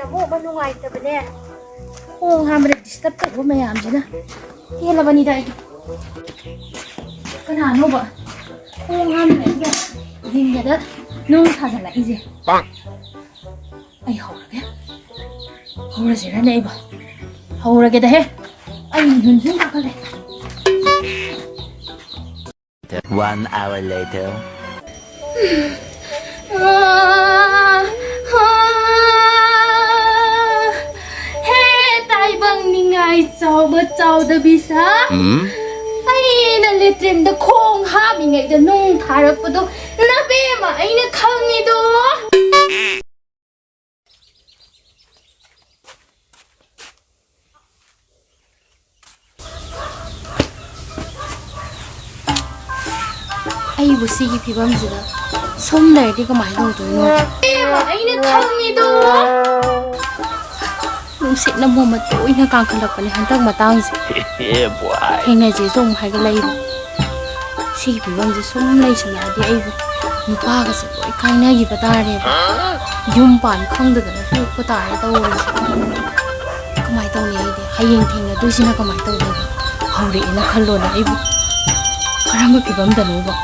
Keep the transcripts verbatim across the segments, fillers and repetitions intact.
ꯑꯃꯨꯛ ꯑꯃ ꯅꯨꯡꯉꯥꯏꯇꯕꯅꯦ꯫ ꯈꯣꯡ ꯍꯥꯝꯕꯗ disturb ꯇꯧꯕ ꯃꯌꯥꯝꯁꯤꯅ ꯄꯦꯜꯂꯕꯅꯤꯗ ꯑꯩꯗꯤ꯫ ꯀꯅꯥꯅꯣꯕ ꯈꯣꯡ ꯍꯥꯝꯃꯤꯉꯩꯁꯤꯗ ꯖꯤꯡꯒꯗ ꯅꯨꯡ ꯊꯥꯖꯤꯜꯂꯛꯏꯁꯦ? ꯑꯩ ꯍꯧꯔꯒꯦ꯫ ꯍꯧꯔꯁꯤꯔꯅꯦ ꯑꯩꯕꯣ? ꯍꯧꯔꯒꯦꯗ ꯍꯦ꯫ ꯑꯩ ꯅꯨꯡꯊꯤꯟ ꯁꯨꯝ ꯀꯥꯈꯠꯂꯦ꯫ One hour later. ꯑꯥ, ꯑꯥ, ꯍꯦ, ꯇꯥꯏꯕꯪ ꯅꯤꯡꯉꯥꯏ ꯆꯥꯎꯕ ꯆꯥꯎꯗꯕꯤ ꯁꯥ꯫ ꯎꯝ? ꯑꯩꯅ ꯂꯦꯇ꯭ꯔꯤꯟꯗ ꯈꯣꯡ ꯍꯥꯝꯃꯤꯉꯩꯗ ꯅꯨꯡ ꯊꯥꯔꯛꯄꯗꯣ ꯅꯕꯦꯝꯃ ꯑꯩꯅ ꯈꯪꯉꯤꯗꯣ꯫ ꯑꯩꯕꯨ ꯁꯤꯒꯤ ꯐꯤꯕꯝꯁꯤꯗ ꯁꯨꯝ ꯂꯩꯔꯗꯤ ꯀꯃꯥꯏꯅ ꯇꯧꯗꯣꯏꯅꯣ? ꯑꯩꯅ ꯈꯪꯉꯤꯗꯣ꯫ ꯅꯨꯡꯁꯤꯠꯅ ꯃꯣꯃ ꯇꯣꯏꯅ ꯀꯥꯡꯈꯠꯂꯛꯄꯅꯦ ꯍꯟꯗꯛ ꯃꯇꯥꯡꯁꯦ꯫ ꯊꯦꯡꯅꯁꯦꯁꯨ ꯑꯃꯨꯛ ꯍꯥꯏꯒꯠꯂꯛꯏꯕ꯫ ꯁꯤꯒꯤ ꯐꯤꯕꯝꯁꯦ ꯁꯨꯝ ꯂꯩꯁꯜꯂꯛꯑꯗꯤ ꯑꯩꯕꯨ ꯅꯨꯄꯥꯒꯁꯦ ꯂꯣꯏ ꯀꯥꯏꯅꯈꯤꯕ ꯇꯥꯔꯦꯕ꯫ ꯌꯨꯝ ꯄꯥꯟ ꯈꯪꯗꯗꯅ ꯇꯣꯛꯄ ꯇꯥꯔꯦ ꯇꯧꯔꯤꯁꯦ꯫ ꯀꯃꯥꯏꯅ ꯇꯧꯅꯤ ꯑꯩꯗꯤ? ꯍꯌꯦꯡ ꯊꯦꯡꯅꯗꯣꯏꯁꯤꯅ ꯀꯃꯥꯏꯅ ꯇꯧꯗꯣꯏꯕ? ꯍꯧꯔꯛꯑꯦꯅ ꯈꯜꯂꯣꯅꯦ ꯑꯩꯕꯨ꯫ ꯀꯔꯝꯕ ꯐꯤꯕꯝꯗꯅꯣꯕ?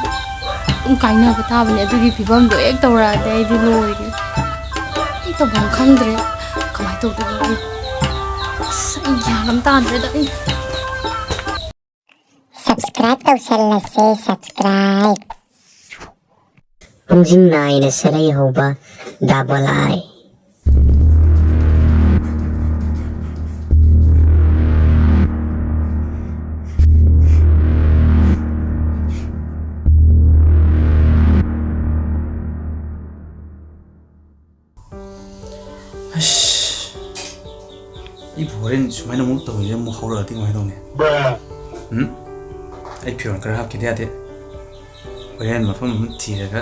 ꯑꯗꯨꯝ ꯀꯥꯏꯅꯕ ꯇꯥꯕꯅꯦ꯫ ꯑꯗꯨꯒꯤ ꯐꯤꯕꯝꯗꯣ ꯍꯦꯛ ꯇꯧꯔꯛꯑꯗꯤ ꯑꯩꯗꯤ ꯂꯣꯏꯔꯦ꯫ ꯑꯩ ꯇꯧꯐꯝ ꯈꯪꯗ꯭ꯔꯦ꯫ ꯀꯃꯥꯏꯅ ꯇꯧꯗꯣꯏꯅꯣ ꯑꯩ? ꯑꯁ, ꯑꯩ ꯒ꯭ꯌꯥꯟ ꯑꯃ ꯇꯥꯗ꯭ꯔꯦꯗ ꯑꯩ꯫ Subscribe ꯇꯧꯁꯜꯂꯁꯦ, subscribe꯫ ꯄꯨꯡꯁꯤꯡ ꯅꯥꯏꯅ ꯁꯦꯔꯩ ꯍꯧꯕ ꯗꯥꯕꯣꯂꯥꯏ꯫ ꯑꯁ, ꯑꯩꯕꯨ ꯍꯣꯔꯦꯟ ꯁꯨꯃꯥꯏꯅ ꯑꯃꯨꯛ ꯇꯧꯔꯤꯁꯦ ꯑꯃꯨꯛ ꯍꯧꯔꯛꯑꯗꯤ ꯀꯃꯥꯏꯅ ꯇꯧꯅꯤ? ꯎꯝ? ꯑꯩ ꯐꯤꯔꯣꯜ ꯈꯔ ꯍꯥꯞꯈꯤꯗ ꯌꯥꯗꯦ꯫ ꯍꯣꯔꯦꯟ ꯃꯐꯝ ꯑꯃ ꯊꯤꯔꯒ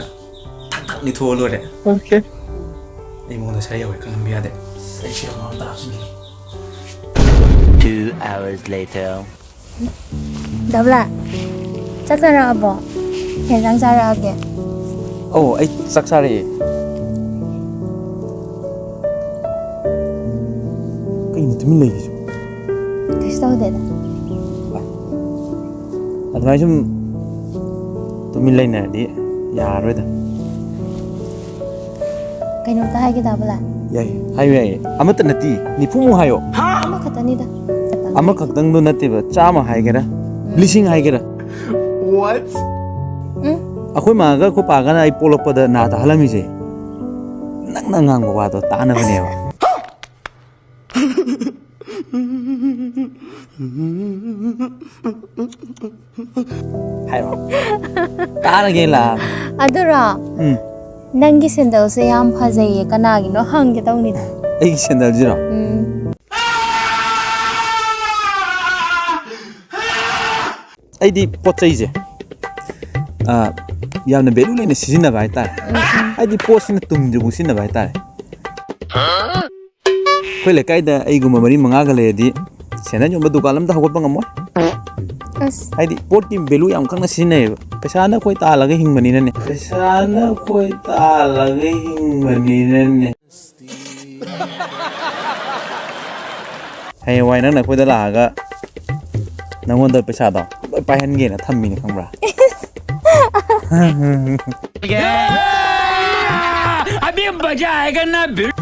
ꯊꯛ ꯊꯛ ꯅꯤꯊꯣꯛꯑ ꯂꯣꯏꯔꯦ꯫ ꯑꯣꯀꯦ꯫ ꯑꯩ ꯃꯉꯣꯟꯗ ꯁꯔꯩ ꯌꯥꯎꯋꯦ ꯈꯪꯍꯟꯕ ꯌꯥꯗꯦ꯫ ꯑꯩ ꯐꯤꯔꯣꯜ ꯑꯃ ꯑꯝꯇ ꯍꯥꯞꯆꯤꯟꯈꯤꯒꯦ꯫ Two hours later. ꯗꯕ꯭ꯂꯥ, ꯆꯥꯛ ꯆꯥꯔꯛꯑꯕꯣ? ꯀꯩ ꯌꯦꯟꯖꯥꯡ ꯆꯥꯔꯛꯑꯒꯦ? ꯑꯧ, ꯑꯩ ꯆꯥꯛ ꯆꯥꯔꯛꯑꯦ꯫ ꯀꯩꯅꯣ ꯇꯨꯃꯤꯟ ꯂꯩꯔꯤꯁꯤꯕꯣ? ꯀꯩꯁꯨ ꯇꯧꯗꯦꯗ꯫ ꯑꯗꯨꯃꯥꯏꯅ ꯁꯨꯝ ꯇꯨꯃꯤꯟ ꯂꯩꯅꯔꯗꯤ ꯌꯥꯔꯔꯣꯏꯗ꯫ ꯀꯩꯅꯣꯝꯇ ꯍꯥꯏꯒꯦ ꯗꯥ ꯕꯂꯥ꯫ ꯌꯥꯏꯌꯦ, ꯍꯥꯏꯌꯨ, ꯌꯥꯏꯌꯦ꯫ ꯑꯃꯠꯇ ꯅꯠꯇꯦ, ꯅꯤꯐꯨꯃꯨꯛ ꯍꯥꯏꯌꯣ꯫ ꯑꯃꯈꯛꯇꯅꯤꯗ꯫ ꯑꯃꯈꯛꯇꯪꯗꯣ ꯅꯠꯇꯦꯕ, ꯆꯥꯝꯃ ꯍꯥꯏꯒꯦꯔꯥ, ꯂꯤꯁꯤꯡ ꯍꯥꯏꯒꯦꯔꯥ꯫ What? ꯎꯝ꯫ ꯑꯩꯈꯣꯏ ꯃꯥꯒ ꯑꯩꯈꯣꯏ ꯄꯥꯒꯅ ꯑꯩ ꯄꯣꯛꯂꯛꯄꯗ ꯅꯥ ꯇꯥꯍꯜꯂꯝꯃꯤꯁꯦ ꯅꯪꯅ ꯉꯥꯡꯕ ꯋꯥꯗꯣ ꯇꯥꯅꯕꯅꯦꯕ꯫ ꯍꯥꯏꯔꯣ꯫ ꯇꯥꯔꯒꯦ ꯂꯥ꯫ ꯑꯗꯨꯔꯣ? ꯎꯝ꯫ ꯅꯪꯒꯤ ꯁꯦꯟꯗꯜꯁꯦ ꯌꯥꯝ ꯐꯖꯩꯌꯦ, ꯀꯅꯥꯒꯤꯅꯣ ꯍꯪꯒꯦ ꯇꯧꯅꯤꯗ꯫ ꯑꯩꯒꯤ ꯁꯦꯟꯗꯜꯁꯤꯔꯣ? ꯎꯝ꯫ ꯑꯩꯗꯤ ꯄꯣꯠ ꯆꯩꯁꯦ, ꯑ, ꯌꯥꯝꯅ ꯚꯦꯂꯨ ꯂꯩꯅ ꯁꯤꯖꯤꯟꯅꯕ ꯍꯥꯏꯇꯥꯔꯦ꯫ ꯍꯥꯏꯗꯤ ꯄꯣꯠꯁꯤꯅ ꯇꯨꯝꯗ꯭ꯔꯤꯕꯧ ꯁꯤꯖꯤꯟꯅꯕ ꯍꯥꯏꯇꯥꯔꯦ꯫ ꯑꯩꯈꯣꯏ ꯂꯩꯀꯥꯏꯗ ꯑꯩꯒꯨꯝꯕ ꯃꯔꯤ ꯃꯉꯥꯒ ꯂꯩꯔꯗꯤ ꯁꯦꯟꯗꯜ ꯌꯣꯟꯕ ꯗꯨꯀꯥꯟ ꯑꯝꯇ ꯍꯧꯒꯠꯄ ꯉꯝꯃꯣꯏ꯫ ꯑꯁ꯫ ꯍꯥꯏꯗꯤ ꯄꯣꯠꯀꯤ ꯚꯦꯂꯨ ꯌꯥꯝ ꯈꯪꯅ ꯁꯤꯖꯤꯟꯅꯩꯌꯦꯕ꯫ ꯄꯩꯁꯥꯅ ꯑꯩꯈꯣꯏ ꯇꯥꯜꯂꯒ ꯍꯤꯡꯕꯅꯤꯅꯅꯦ꯫ ꯄꯩꯁꯥꯅ ꯑꯩꯈꯣꯏ ꯇꯥꯜꯂꯒ ꯍꯤꯡꯕꯅꯤꯅꯅꯦ꯫ ꯍꯌꯦꯡꯋꯥꯏ ꯅꯪꯅ ꯑꯩꯈꯣꯏꯗ ꯂꯥꯛꯑꯒ ꯅꯪꯉꯣꯟꯗ ꯄꯩꯁꯥꯗꯣ ꯂꯣꯏ ꯄꯥꯏꯍꯟꯒꯦꯅ ꯊꯝꯃꯤꯅꯦ, ꯈꯪꯕ꯭ꯔꯥ? अभी मजा आएगा ना भिड़।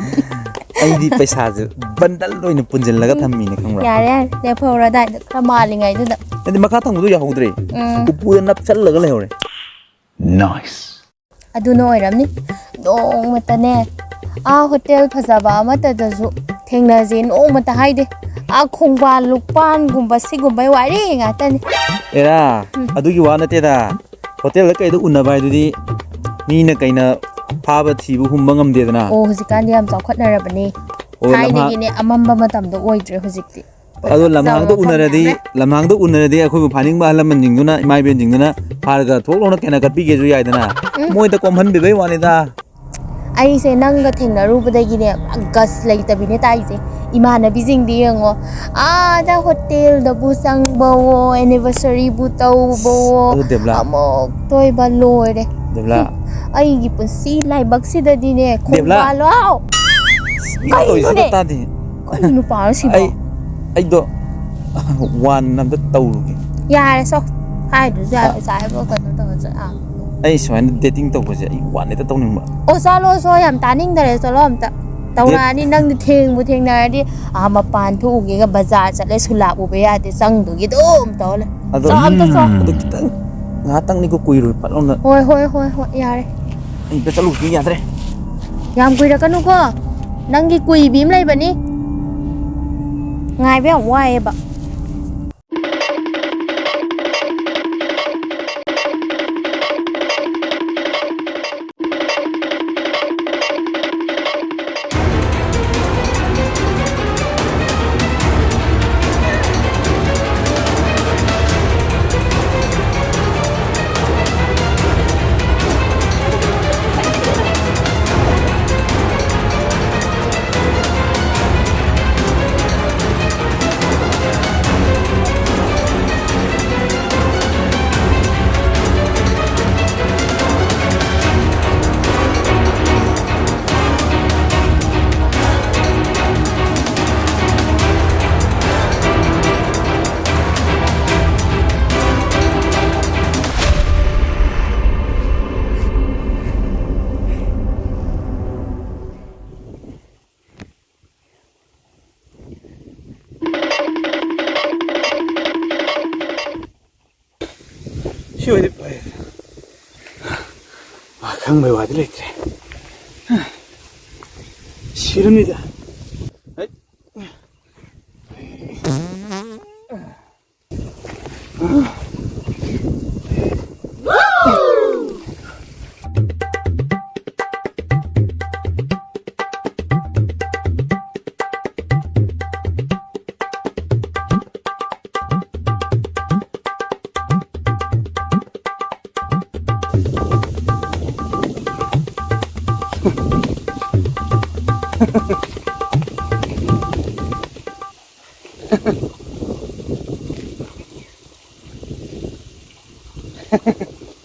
ꯑꯩꯗꯤ ꯄꯩꯁꯥꯁꯦ ꯕꯟꯗꯜ ꯑꯣꯏꯅ ꯄꯨꯟꯁꯤꯜꯂꯒ ꯊꯝꯃꯤꯅꯦ, ꯈꯪꯕ꯭ꯔꯥ? ꯌꯥꯔꯦ ꯌꯥꯔꯦ, ꯂꯦꯞꯍꯧꯔꯣ ꯑꯗꯥꯏꯗ ꯈꯔ ꯃꯥꯜꯂꯤꯉꯩꯗꯨꯗ꯫ ꯅꯠꯇꯦ, ꯃꯈꯥ ꯊꯪꯕꯗꯣ ꯌꯥꯍꯧꯗ꯭ꯔꯦ꯫ ꯎꯝ꯫ ꯎꯄꯨꯗ ꯅꯞꯁꯜꯂꯒ ꯂꯩꯍꯧꯔꯦ꯫ Nice. ꯑꯗꯨꯅ ꯑꯣꯏꯔꯝꯅꯤ꯫ ꯅꯣꯡꯃꯇꯅꯦ, ꯑꯥ ꯍꯣꯇꯦꯜ ꯐꯖꯕ ꯑꯃꯠꯇꯗꯁꯨ ꯊꯦꯡꯅꯁꯦ ꯅꯣꯡꯃꯇ ꯍꯥꯏꯗꯦ꯫ ꯑꯥ ꯈꯣꯡꯕꯥꯟ ꯂꯨꯛꯄꯥꯟꯒꯨꯝꯕ ꯁꯤꯒꯨꯝꯕꯩ ꯋꯥꯔꯤ ꯉꯥꯛꯇꯅꯤ꯫ ꯑꯦꯔꯥ, ꯑꯗꯨꯒꯤ ꯋꯥ ꯅꯠꯇꯦꯗ꯫ ꯍꯣꯇꯦꯜꯗ ꯀꯩꯗ ꯎꯅꯕ ꯍꯥꯏꯗꯨꯗꯤ ꯃꯤꯅ ꯀꯩꯅ ꯐꯥꯕ ꯊꯤꯕ ꯍꯨꯝꯕ ꯉꯝꯗꯦꯗꯅ꯫ ꯑꯣ, ꯍꯧꯖꯤꯛꯀꯥꯟꯗꯤ ꯌꯥꯝ ꯆꯥꯎꯈꯠꯅꯔꯕꯅꯦ꯫ ꯑꯣ, ꯂꯝꯍꯥꯡ- ꯊꯥꯏꯅꯒꯤꯅꯦ ꯑꯃꯝꯕ ꯃꯇꯝꯗꯣ ꯑꯣꯏꯗ꯭ꯔꯦ ꯍꯧꯖꯤꯛꯇꯤ꯫ ꯑꯗꯣ ꯂꯝꯍꯥꯡꯗ ꯐꯖꯕ ꯃꯐꯝ ꯎꯅꯔꯗꯤ, ꯃꯌꯥꯝ ꯂꯩ꯫ ꯂꯝꯍꯥꯡꯗ ꯎꯅꯔꯗꯤ ꯑꯩꯈꯣꯏꯕꯨ ꯐꯥꯅꯤꯡꯕ ꯑꯍꯜ ꯂꯃꯟꯁꯤꯡꯗꯨꯅ, ꯏꯃꯥ ꯏꯕꯦꯟꯁꯤꯡꯗꯨꯅ ꯐꯥꯔꯒ ꯊꯣꯛ ꯂꯥꯎꯅ ꯀꯩꯅ ꯀꯠꯄꯤꯒꯦꯁꯨ ꯌꯥꯏꯗꯅ꯫ ꯃꯣꯏꯗ ꯀꯣꯝꯍꯟꯕꯤꯕꯩ ꯋꯥꯅꯤꯗ꯫ ꯑꯩꯁꯦ ꯅꯪꯒ ꯊꯦꯡꯅꯔꯨꯕꯗꯒꯤꯅꯦ ꯒꯁ ꯂꯩꯇꯕꯤꯅꯦ ꯇꯥꯏꯁꯦ꯫ ꯏꯃꯥꯟꯅꯕꯤꯁꯤꯡꯗꯤ ꯌꯦꯡꯉꯣ, ꯑꯥꯗ ꯍꯣꯇꯦꯜꯗꯕꯨ ꯆꯪꯕꯋꯣ, ꯑꯦꯅꯤꯚꯔꯁꯔꯤꯕꯨ ꯇꯧꯕꯋꯣ, ꯑꯗꯨ ꯗꯦꯕꯂꯥ꯫ ꯑꯃꯨꯛ ꯇꯣꯏꯕ ꯂꯣꯏꯔꯦ꯫ ꯗꯦꯕꯂꯥ꯫ ꯑꯩꯒꯤ ꯄꯨꯟꯁꯤ ꯂꯥꯏꯕꯛꯁꯤꯗꯗꯤꯅꯦ ꯗꯦꯕꯂꯥ꯫ ꯈꯣꯡꯕꯥꯜ ꯂꯣ꯫ ꯃꯤꯅ ꯇꯧꯔꯤꯁꯤꯗ ꯀꯩꯅꯣꯅꯦ? ꯇꯥꯗꯦ꯫ ꯀꯔꯤ ꯅꯨꯄꯥꯅꯣ ꯁꯤꯕꯣ? ꯑꯩ, ꯑꯩꯗꯣ ꯋꯥꯟ ꯑꯝꯇ ꯇꯧꯔꯨꯒꯦ꯫ ꯌꯥꯔꯦ ꯆꯣ꯫ ꯍꯥꯏꯗ꯭ꯔꯁꯨ ꯌꯥꯔꯦ꯫ ꯑ- ꯄꯩꯁꯥ ꯍꯥꯏꯕ ꯀꯩꯅꯣ ꯇꯧꯔꯁꯨ꯫ ꯑꯥ꯫ ꯑꯩ ꯁꯨꯃꯥꯏꯅ dating ꯇꯧꯕꯁꯦ ꯑꯩ ꯋꯥꯟ ꯍꯦꯛꯇ ꯇꯧꯅꯤꯡꯕ꯫ ꯑꯣ ꯆꯠꯂꯣ ꯆꯣ, ꯌꯥꯝ ꯇꯥꯅꯤꯡꯗꯔꯦ꯫ ꯆꯠꯂꯣ ꯑꯝꯇ꯫ ꯗꯦꯠ- ꯇꯧꯔꯛꯑꯅꯤ꯫ ꯅꯪꯗꯤ ꯊꯦꯡꯕꯨ ꯊꯦꯡꯅꯔꯗꯤ ꯑꯥ ꯃꯄꯥꯟ ꯊꯣꯛꯎꯒꯦꯒ ꯕꯖꯥꯔ ꯆꯠꯂꯦ ꯁꯨꯂꯥꯛ ꯎꯕ ꯌꯥꯗꯦ ꯆꯪꯗꯨꯒꯤ ꯑꯗꯨꯝ ꯇꯧ ꯂꯩ꯫ ꯑꯗꯣ ꯆꯣ ꯑꯝꯇ ꯆꯣ꯫ ꯑꯗꯨ ꯈꯤꯇꯪ ꯉꯥꯏꯍꯥꯛꯇꯪꯅꯤꯀꯣ, ꯀꯨꯏꯔꯣꯏ ꯐꯠ ꯂꯥꯎꯅ꯫ ꯍꯣꯏ ꯍꯣꯏ ꯍꯣꯏ ꯍꯣꯏ ꯌꯥꯔꯦ꯫ ꯑꯩ ꯑꯝꯇ ꯆꯠꯂꯨꯈꯤꯒꯦ꯫ ꯌꯥꯗ꯭ꯔꯦ꯫ ꯌꯥꯝ ꯀꯨꯏꯔꯛꯀꯅꯨꯀꯣ꯫ ꯅꯪꯒꯤ ꯀꯨꯏꯕꯤ ꯑꯃ ꯂꯩꯕꯅꯤ꯫ ꯉꯥꯏꯕ ꯌꯥꯝ ꯋꯥꯏꯑꯦꯕ꯫ ꯁꯤ ꯑꯣꯏꯗꯤ ꯐꯩ꯫ ꯋꯥ ꯈꯪꯕꯩ ꯋꯥꯗꯤ ꯂꯩꯇ꯭ꯔꯦ꯫ ꯁꯤꯔꯝꯅꯤꯗ꯫ ꯍꯩꯠ꯫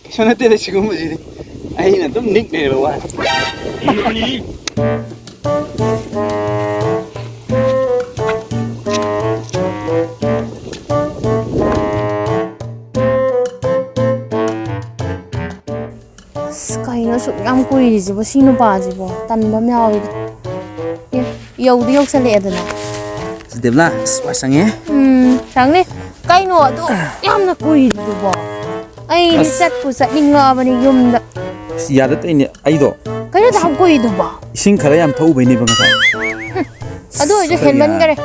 ꯀꯩꯁꯨ ꯅꯠꯇꯦꯗ ꯁꯤꯒꯨꯝꯕꯁꯤꯗꯤ꯫ ꯑꯩꯅ ꯑꯗꯨꯝ ꯅꯤꯛ ꯂꯩꯔꯕ ꯋꯥꯅꯤ꯫ ꯌꯥꯝ ꯀꯨꯏꯔꯤꯁꯤꯕꯣ ꯁꯤ ꯅꯨꯄꯥꯁꯤꯕꯣ? ꯇꯟꯕ ꯑꯃ ꯌꯥꯎꯔꯤꯗ꯫ ꯑꯦ, ꯌꯧꯗꯤ ꯌꯧꯁꯜꯂꯛꯑꯦꯗꯅ꯫ ꯗꯦꯕꯂꯥ, ꯑꯁ, ꯋꯥ ꯁꯪꯉꯦ꯫ ꯎꯝ, ꯁꯪꯅꯤ꯫ ꯀꯩꯅꯣ ꯑꯗꯨ ꯌꯥꯝꯅ ꯀꯨꯏꯔꯤꯗꯨꯕꯣ? ꯑꯩꯗꯤ ꯑꯁ꯫ ꯆꯠꯄꯨ ꯆꯠꯅꯤꯡꯉꯛꯑꯕꯅꯤ ꯌꯨꯝꯗ꯫ ꯑꯁ, ꯌꯥꯗ ꯇꯧꯏꯅꯦ ꯑꯩꯗꯣ꯫ ꯀꯩꯅꯣ ꯑꯗꯨ ꯌꯥꯝ ꯀꯨꯏꯗꯨꯕꯣ? ꯏꯁꯤꯡ ꯈꯔ ꯌꯥꯝ ꯊꯛꯎꯕꯩꯅꯦꯕ ꯉꯁꯥꯏ꯫ ꯑꯗꯨ ꯑꯣꯏꯔꯁꯨ ꯑꯁ, ꯍꯦꯟꯃꯟꯈꯔꯦ꯫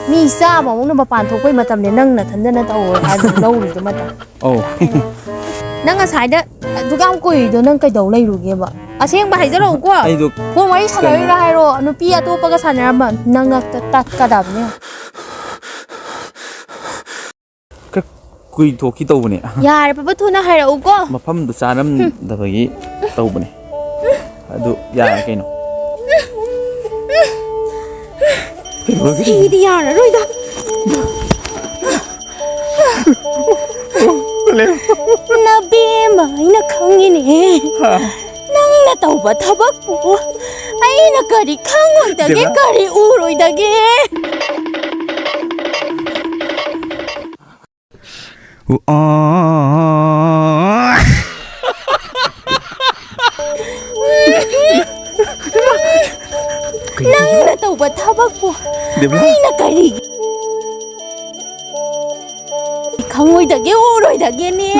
ꯃꯤ ꯆꯥꯝꯃꯃꯨꯛꯅ ꯃꯄꯥꯟ ꯊꯣꯛꯄꯩ ꯃꯇꯝꯅꯦ ꯅꯪ ꯅꯊꯟꯗꯅ ꯇꯧꯔꯣ ꯍꯥꯏꯗꯨ ꯂꯧꯔꯤꯗꯣ ꯃꯇꯝ꯫ ꯑꯧ꯫ ꯅꯪ ꯉꯁꯥꯏꯗ ꯑꯗꯨꯛ ꯌꯥꯝ ꯀꯨꯏꯔꯤꯗꯣ ꯅꯪ ꯀꯩꯗꯧ ꯂꯩꯔꯨꯒꯦꯕ? ꯑꯁꯦꯡꯕ ꯍꯥꯏꯖꯔꯛꯎꯀꯣ꯫ ꯑꯩꯗꯣ ꯐꯣꯟ ꯋꯥꯔꯤ ꯀꯩꯅꯣ ꯁꯥꯟꯅꯔꯤꯔꯥ ꯍꯥꯏꯔꯣ, ꯅꯨꯄꯤ ꯑꯇꯣꯞꯄꯒ ꯁꯥꯟꯅꯔꯝꯕ ꯅꯪ ꯉꯛꯇ ꯇꯠꯀꯗꯕꯅꯦ꯫ ꯈꯔ ꯀꯨꯏꯊꯣꯛꯈꯤ ꯇꯧꯕꯅꯦ꯫ ꯌꯥꯔꯦ ꯄꯥꯄꯥ, ꯊꯨꯅ ꯍꯥꯏꯔꯛꯎꯀꯣ꯫ ꯃꯐꯝꯗꯨ ꯆꯥꯔꯝꯗꯕꯒꯤ ꯇꯧꯕꯅꯦ꯫ ꯑꯗꯨ ꯌꯥꯔꯦ ꯀꯩꯅꯣ꯫ ꯀꯩꯗꯧꯔꯒꯦ? ꯁꯤꯗꯤ ꯌꯥꯔꯔꯣꯏꯗ꯫ ꯅꯕꯦꯝꯃ, ꯑꯩꯅ ꯈꯪꯉꯤꯅꯦ꯫ ꯍꯥ? ꯅꯪꯅ ꯇꯧꯕ ꯊꯕꯛꯄꯨ ꯑꯩꯅ ꯀꯔꯤ ꯈꯪꯉꯣꯏꯗꯒꯦ, ꯗꯦꯕ? ꯀꯔꯤ ꯎꯔꯣꯏꯗꯒꯦ? ꯅꯪꯅ ꯇꯧꯕ ꯊꯕꯛꯄꯨ ꯗꯦꯕ? ꯑꯩꯅ ꯀꯔꯤ ꯈꯪꯉꯣꯏꯗꯒꯦ, ꯎꯔꯣꯏꯗꯒꯦꯅꯦ?